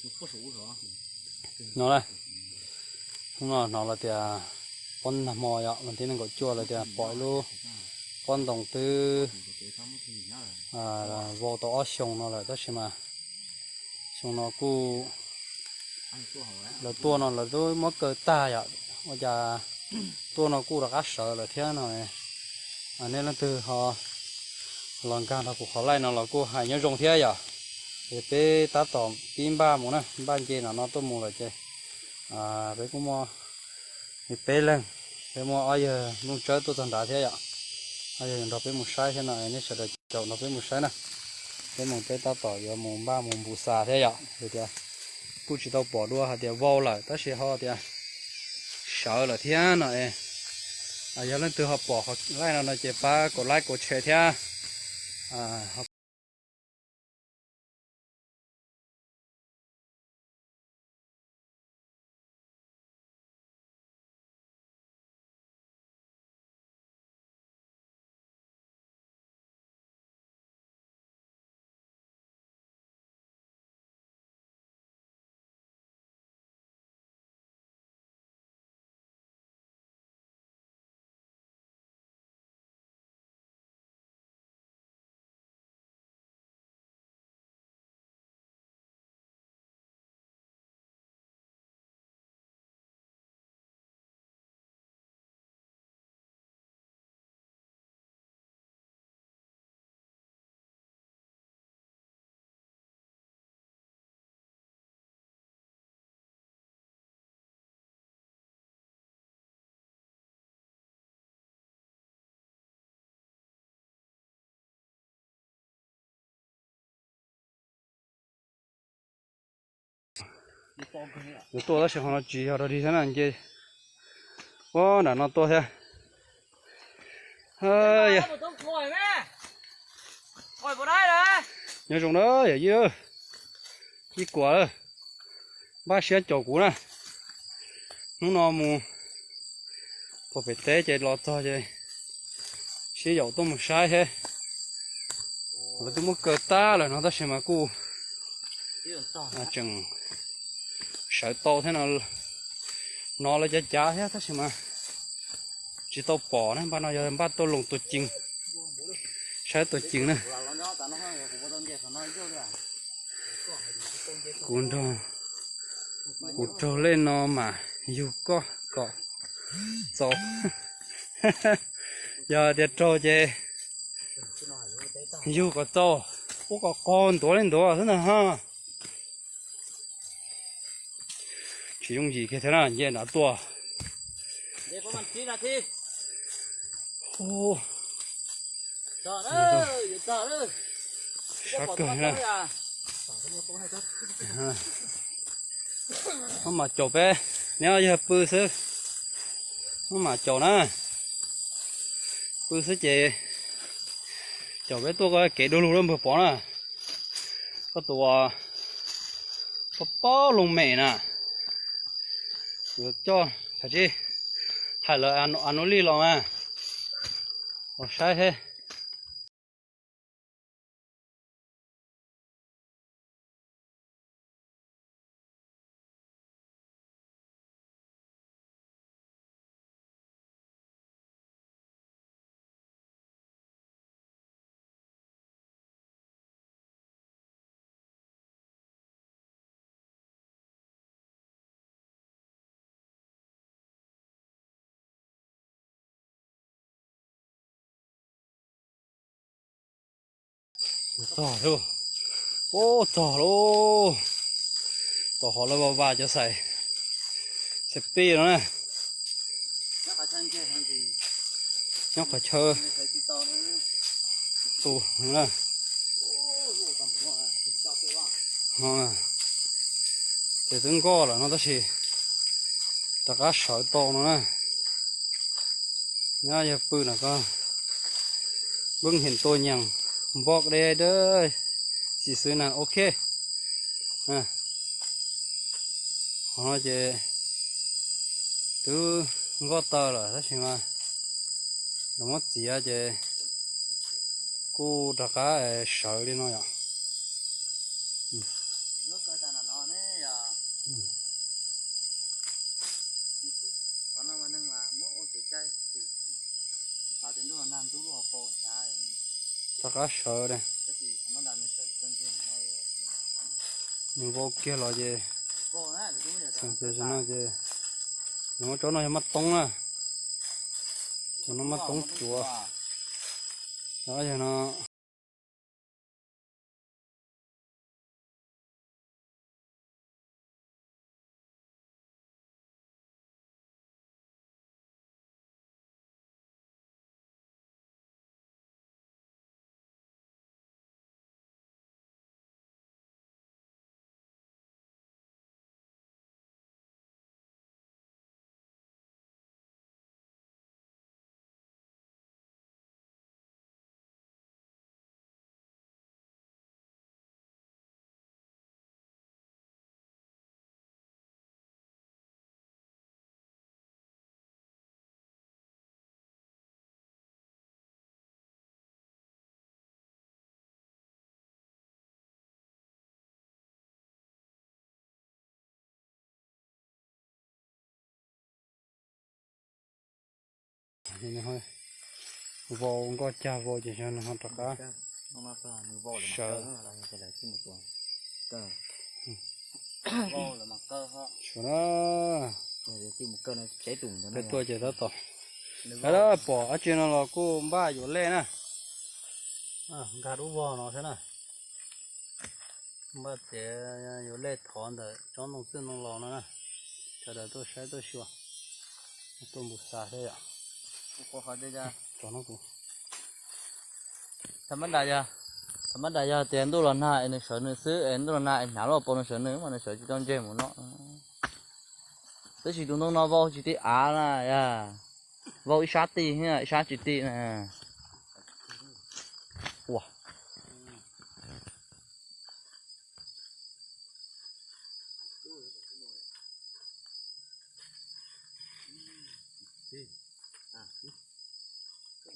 No na, hnub no hnov lawv tias pob nag hmo yom, vas thib nees nkaum cuaj lawv tias pom ib lub pob ntoo twb vau tau ob xyoo no lawm tab sis mas xyoo no kuj lawv tuaj no lawv twb muab kaw tag yom, ua cas tuaj no kuj rov qab sawv lawm thiab no. Nej leej twg ho los nkag rau kuv qhov live no los kuj hais nyob zoo thiab yom. Es peb tab tom pib npaj mus na, npaj nce no no tuaj mus lawm ces peb kuj muaj li peb leeg, peb muaj ob yawg Nuj Tsawb tuaj txog nrad thiab yom. Ob yawg nrog peb mus saib thiab no, nej sawv daws caum nrog peb mus saib na. Peb mus peb tab tom yuav mus npaj mus npus xas thiab yom, vim tias kuj tsis tau pom dua hais tias vau lawm tab sis ho tias sawv lawm thiab no es. Yog leej twg ho pom qhov live no no ces pab kaum like kaum share thiab. Yuav tuaj tab sis qhov no tsis yog rau dig thiab na, nce ua nram no tuaj thiab. Nyob zoo na yawm yij, ib kuam npaj siab caum kuv na. Hnub no mus puag pem teb ces los txog ces sib yaum tuaj mus saib thiab. Lawv twb muab kaw tag lawm no tab sis mas kuj tseem sawv tau thiab no. Hnov lawv cav cav thiab tab sis mas tsis tau pom na, npaj no yog npaj tuaj loos tua cees, saib tua cees na. Kuv nrog, kuv raug lej no mas yug koj kom txaus. Yog tias raug ces yug kom txaus, ua kom qaug ntuav li ntuav xwb ntag ho. Tsis yooj yim kiag thiab na, nce nrad tuaj. Sab kawg na. Maj mam caum peb, neb yog pw xwb, maj mam caum na. Pw xwb ces caum peb tuaj koj kev du lug lawm npawg Pov na. Koj tus uas pob pob loo mem na, yuav coj, kav tsij hais lawv a nu lij los mas, los saib thiab. Txog lauj, ub txog lauj, tom qhov lawv vas vas cov xais, xais pij no na. Nyob qhov chaw tu na. Ces twb nkoj lawm no tab sis rov qab sawv tau no na. Nyob yog pw no koj, npwb heem tua nyees, npoj deb dawb xis xwb na, ok. Qhov no ces twb nkoj taw lawm tab sis mas los muab txiav ces kuj rov qab sawv li no yom. Rov qab sawv. Nws vau kiag los ces, ces no ces, nws muab tsob no yog maj toob na. Cov no maj toob tsuav. Yog no. Vau nkoj cag vau ces nws ho rov qab sawv. Sawv na. Peb tuaj ces tab tom, pom dab tsi no los kuj npaj yuav lej na. Nkag dub vog no saib na. Npaj tias yuav lej thov ntawm tsob ntoo txwj ntoo laus no na. Sawv daws tuaj saib tuaj xyuas, tuaj npus xav thiab yom. Thaum mab dam yog, thaum mab dam yog tias ntuj los nag es nws sawv nws xwb, es ntuj los nag es hnav loj pau nws sawv nws mas nws sawv tsis tau ntseg mus no. Tab sis tus ntoo no vau tsis ti av na, vau ib sab ti, ib sab tsis ti na. Ua,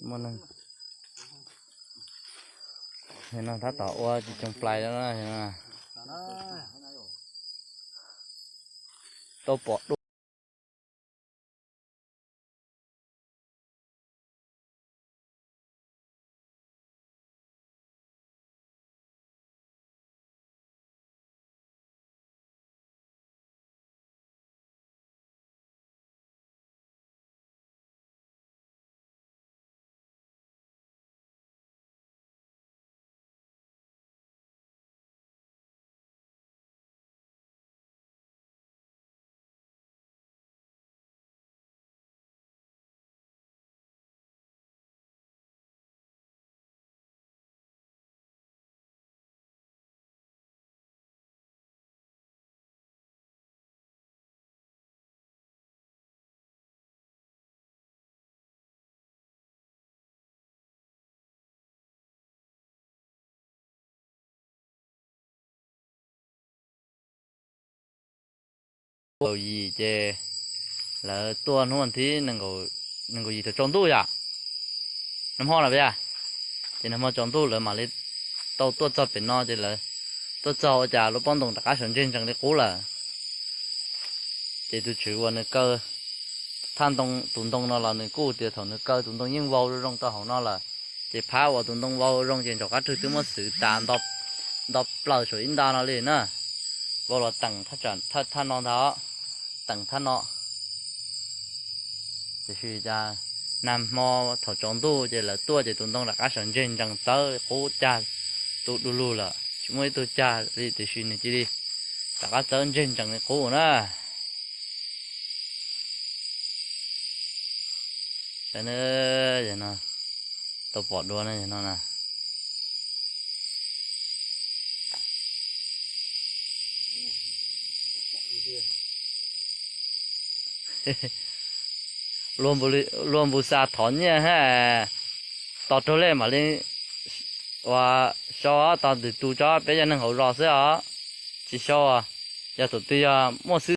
muaj neeg no tab tom ua tsis tsoos plais no. Tau pom dua. Kaum yim ces lawv tuaj hnub vas thib nees nkaum yim thaum tsaus ntuj yom, nag hmo lawm yom. Ces nag hmo tsaus ntuj lawv mam li tau tuaj txog pem no ces lawv tuaj txog ua cas lub pob ntoo rov qab sawv ntseg ntsees li qub lawm. Ces tus tswv uas nws kaw thaj ntoo, tus ntoo no los nws kuj tias thaum nws kaw tus ntoo yeej vau zoo rau hauv no lawm. Ces phab uas tus ntoo vau zoo ces ntsaum qab rwg twb muab xwv tas nto plaws saum ib nta no li na. Vau los teem thaj no ntag, teem thaj no. Tiam sis cas nag hmo thaum tsaus ntuj ces lawv tuaj ces tus ntoo rov qab sawv ntseg ntsees txawv qub cag tu du lug lawm, tsis muaj ib tug cag li tiam sis nws cia li rov qab txawv ntseg ntsees li qub na. Saib no, tau pom dua no na. Luag npus xas thov nyiaj, tos raug lej mam li ua sau, tos ntws tus tso, peb yog neeg hauv zos xwb os, tsis sau. Yog thaum twg yog muaj xwb.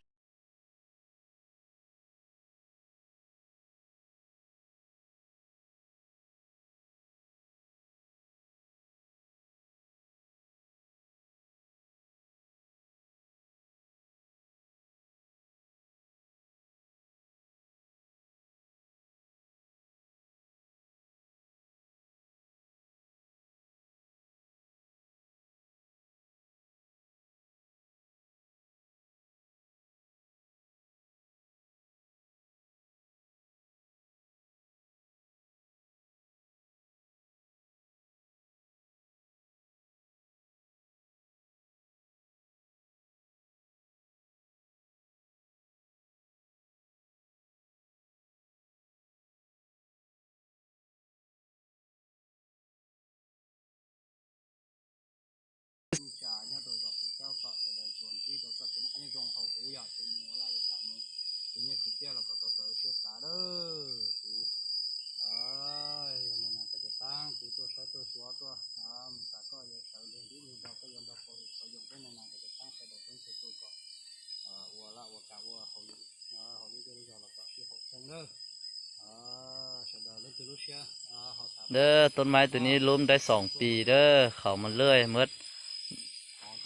เด้อ ต้นไม้ตัวนี้ล้มได้สองปีเด้อ เขามาเลื่อยเมิด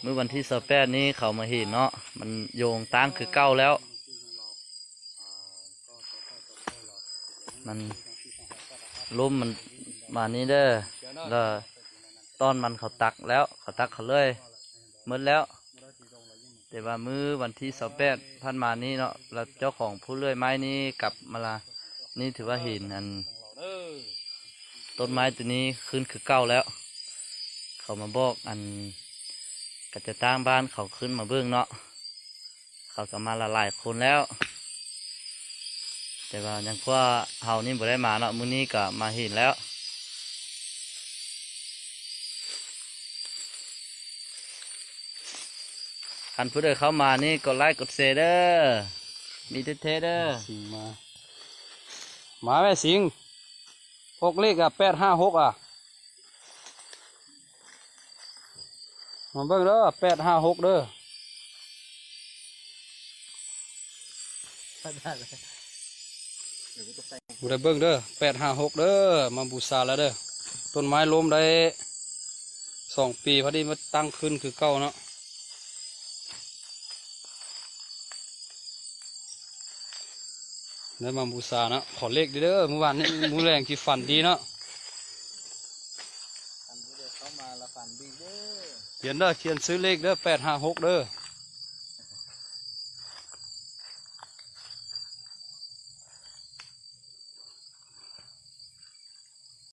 เมื่อวันที่สิบแปดนี้เขามาเห็นเนาะ มันโยงตั้งคือเก่าแล้ว มันล้มมันมานี้เด้อ แล้วต้นมันเขาตัดแล้ว เขาตัดเขาเลื่อยเมิดแล้ว แต่ว่ามื้อวันที่สิบแปดผ่านมานี้เนาะ แล้วเจ้าของผู้เลื่อยไม้นี้กลับมาละ นี่ถือว่าเห็นอัน ต้นไม้ตัวนี้ขึ้นคือเก่าแล้ว เขามาบอกอัน ก็จะตั้งบ้านเขาขึ้นมาเบิ่งเนาะ เขาก็มาหลายๆคนแล้ว แต่ว่ายังพวกเฮานี่บ่ได้มาเนาะ มื้อนี้ก็มาเห็นแล้ว คันผู้ใดเข้ามานี่กดไลค์กดแชร์เด้อ มีเท่ๆเด้อ สิงห์มา มาแม่สิงห์ พกเลขอ่ะ แปดห้าหก อ่ะ มาเบิ่งเด้อ แปดห้าหก เด้อ บ่ได้เบิ่งเด้อ แปดห้าหก เด้อ มาบูชาแล้วเด้อ ต้นไม้ล้มได้สองปี พอดีมาตั้งขึ้นคือเก่าเนาะ ได้มาบูชาเนาะ ขอเลขเด้อ เมื่อวานนี้มื้อแลงที่ฝันดีเนาะ เขียนเด้อ เขียนซื้อเลขเด้อ แปดห้าหก เด้อ